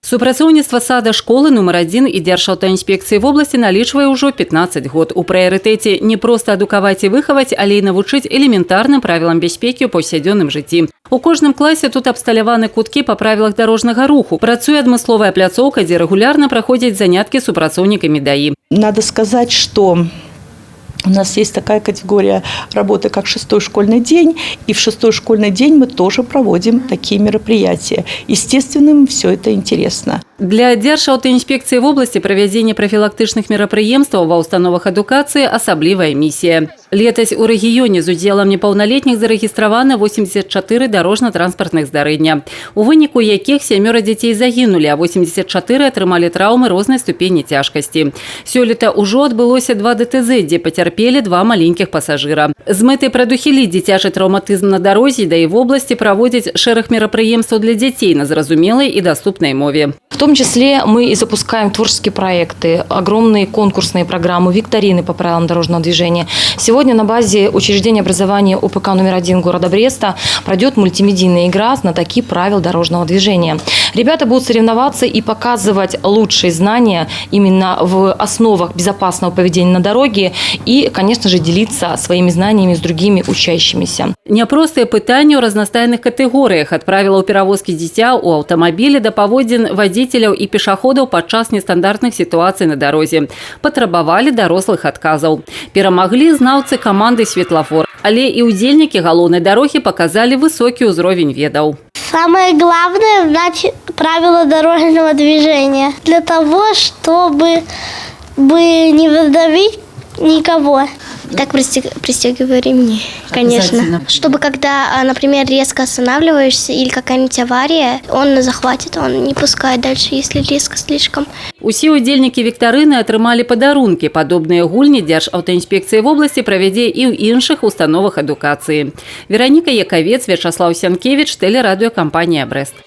Супрацоўніцтва сада школы нумар 1 і Дзяржаўтаінспекцыі вобласці налічвае ўжо 15 год. У прыярытэце не проста адукаваць і выхаваць, але і навучыць элементарным правілам бяспекі ў паўсядзённым жыцці. У кожным класе тут абсталяваны куткі па правілах дарожнага руху. Працуе адмысловая пляцоўка, дзе рэгулярна праходзяць заняткі з супрацоўнікамі ДАІ. Надо сказать, что у нас есть такая категория работы, как шестой школьный день, и в шестой школьный день мы тоже проводим такие мероприятия. Естественно, им все это интересно. Для Дзяржаўтаінспекцыі вобласці правядзенне прафілактычных мерапрыемстваў ва ўстановах адукацыі — асаблівая місія. Летась у рэгіёне з удзелам непаўналетніх зарэгістравана 84 дарожна-транспартных здарэння, у выніку якіх сямёра дзяцей загінулі, а 84 атрымалі траўмы рознай ступені цяжкасці. Сёлета ўжо адбылося два ДТЗ, дзе пацярпелі два маленькіх пасажыра. З мэтай прадухіліць дзіцячы траўматызм на дарозе ДАІ вобласці праводзіць шэраг мерапрыемстваў для дзяцей на зразумелай і даступнай мове. В том числе мы и запускаем творческие проекты, огромные конкурсные программы, викторины по правилам дорожного движения. Сегодня на базе учреждения образования УПК номер 1 города Бреста пройдет мультимедийная игра «Знатоки правил дорожного движения». Ребята будут соревноваться и показывать лучшие знания именно в основах безопасного поведения на дороге и, конечно же, делиться своими знаниями с другими учащимися. Няпростыя пытанні ў разнастайных катэгорыях, ад правілаў перавозкі дзіця ў аўтамабілі да паводзін вадзіцеляў і пешаходаў падчас нестандартных сітуацый на дарозе, патрабавалі дарослых адказаў. Перамаглі знаўцы каманды «Светлафор», але і ўдзельнікі галоўнай дарогі паказалі высокі ўзровень ведаў. Самое главное — знать правила дорожного движения. Для того, чтобы бы не задавить никого. Так пристегиваю ремни, конечно. Чтобы когда, например, резко останавливаешься или какая-нибудь авария, он захватит, он не пускает дальше, если резко слишком. Усе ўдзельнікі віктарыны атрымалі падарункі. Падобныя гульні Дзяржаўтаінспекцыі вобласці правядзе і ў іншых установах адукацыі. Вераніка Якавец, Вячаслаў Сянкевіч, тэлерадыёкампанія «Брэст».